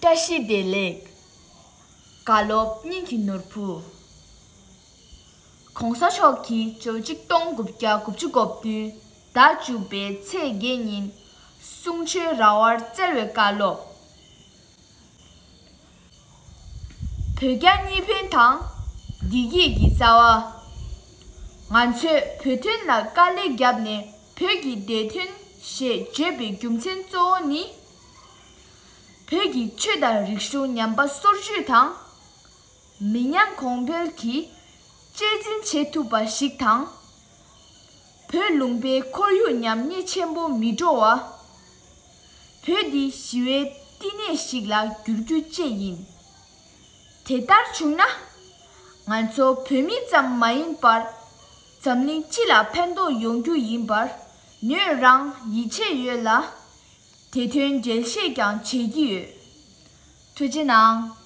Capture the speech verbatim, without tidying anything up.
བཀྲ་ཤིས་བདེ་ལེགས། བཀའ་སློབ་སྙིང་གི་ནོར་བུ། ༸གོང་ས་མཆོག་གིས་ཕྱི་ལོ་ཆིག་སྟོང་དགུ་བརྒྱ་དགུ་བཅུ་གོ་བདུན་ཟླ་བཅུ་པའི་ཚེས་བརྒྱད་ཉིན་གསུང་ཆོས་ར་བར་སྩལ་བའི་བཀའ་སློབ། བོད་རྒྱ་གཉིས་ཕན་དང་། བདེ་སྐྱིད་ཀྱི་རྩ་བ། ང་ཚོས་བོད་དོན་ལ་དཀའ་ལས་བརྒྱབ་ནས་བོད་ཀྱི་བདེ་དོན་ཞེས་བརྗོད་པའི་རྒྱུ་མཚན་གཙོ་བོ་ནི། བོད་ཀྱི་ཆོས་དང་རིག་གཞུང་ཉམས་པ་སོར་ཆུད་དང་། མི་ཉམས་གོང་འཕེལ་གྱིས་གཅེས་འཛིན་བྱེད་ཐུབ་པ་ཞིག་དང་། བོད་ལུང་པའི་ཁོར་ཡུག་ཉམས་ཉེས་ཆེན་པོ་མི་འགྲོ་བ། བོད་འདི་ཞི་བའི་བསྟི་གནས་ཤིག་ལ་འགྱུར་རྒྱུ་བཅས་ཡིན། དེ་ལྟར་བྱུང་ན། ང་ཚོ་བོད་མི་ཙམ་མ་ཡིན་པར། འཛམ་གླིང་སྤྱི་ལ་ཕན་ཐོགས་ཡོང་རྒྱུ་ཡིན་པར་ངོས་རང་ཡིད་ཆེས་ཡོད་ལ། དེ་དོན་འགྲེལ་བཤད་ཀྱང་བྱེད་ཀྱི་ཡོད། ཐུགས་རྗེ་གནང་།